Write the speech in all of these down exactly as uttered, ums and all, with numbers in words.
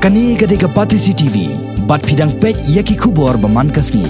Kane ka dei ka Batesi T V, bad phi dang peit ïa ki khubor ba man ka sngi.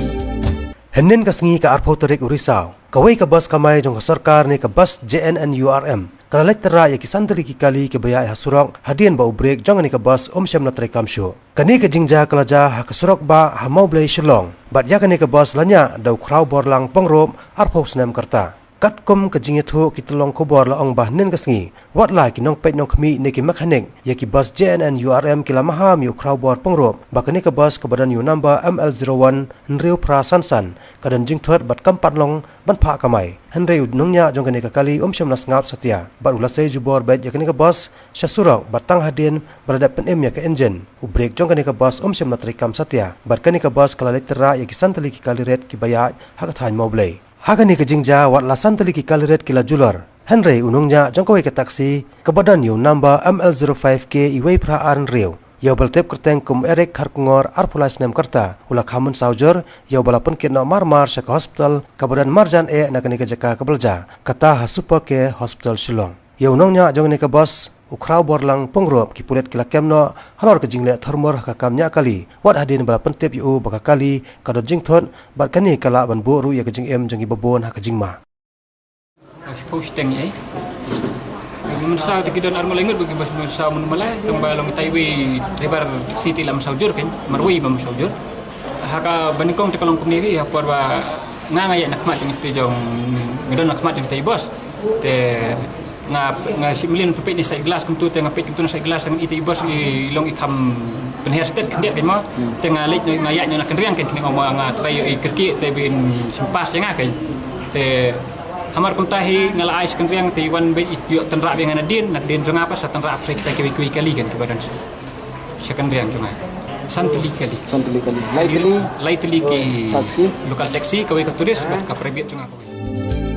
Hynnin ka sngi ka arphew tarik u Risaw, kawei ka bus kamai jong ka sorkar ne ka bus J N N U R M ka la leit tyrrah ïa ki san tylli ki kali kiba ïaid ha surok hadien ba u brake jong kane ka bus um shym la treikam shuh. Kane ka jingjia ka la jia ha ka surok bah ha Mawblei Shillong, bad ïa kane ka bus la ñiah da u Khrawborlang Pyngrope, arphew snem ka rta. Katkum ka jingïathuh ki tyllong khubor la ong ba hynnin ka sngi, wat la ki nongpeit nongkhmih ne ki mechanic ïa ki bus J N N U R M ki la maham ïa u Khrawbor Pyngrope ba kane ka bus kaba don ïa u number M L zero one hynriew phra san san ka don jingthut bad kam pat long ban phah kamai. Hynrei u nongñiah jong kane ka kali um shym la sngap satia bad u la sei jubor beit ïa kane ka bus sha surok bad tang hadien ba la dep pynim ïa ka engine, u brake jong kane ka bus um shym la treikam satia bad kane ka bus ka la leit tyrrah ïa ki san tylli ki kali rit kiba ïaid ha ka thaiñ Mawblei. Ha kane ka jingjia wat la san tylli ki kali rit ki la julor. Hynrei u nongñiah jong kawei ka taxi kaba don ïa u number M L zero five K wei phra ar hynriew, ïa uba la tip kyrteng kum Eric Kharkongor, arphew lai snem ka rta, u la kham mynsaw jur, ïa uba la pynkit noh mar mar sha ka hospital kaba don marjan eh na kane ka jaka kaba la jia, kata ha Super Care Hospital Shillong. Ïa u nongñiah jong kane ka bus, u Khrawborlang Pyngrope, ki pulit ki la kem noh halor ka jingleh thurmur ha ka kam ñiah kali, wat hadien ba la pyntip ïa u ba ka kali ka don jingthut bad kane ka lah ban buh ruh ïa ka jingim jong kiba bun ha ka jingma. Shiphew shiteng ei. Mynsaw te ki don ar malai ngut ba ki bus mynsaw, mynmalai tang ba long tai wei driver city la mynsaw jur kan, marwei ba mynsaw jur. Ha kaba nyngkong te ka long kumne hi, ha por ba nga nga ïaid na khmat jong te jong, nga don na khmat jong te bus. Te nga, nga shim lin peit ne side glass kumtu, te nga peit kumtu na side glass, te nga i te i bus i long i kham pynher stet khyndiat kan mo. Te nga leit nga ïaid na kynriang kan, kine nga, nga trai i kyrkieh te bin shim pass ïa nga kan. Te hamar kumta hi nga la ai sha kynriang te i wan beit i ïoh tynrah beit ïa nga nadien, nadien jong nga pat sa tynrah pat sa kita kiwei kiwei kali kan kiba don sha kynriang jong nga. San tylli kali. San tylli kali. Lai tylli? Lai tylli ki taxi? Local taxi, kawei ka tourist bad ka private jong nga kawei.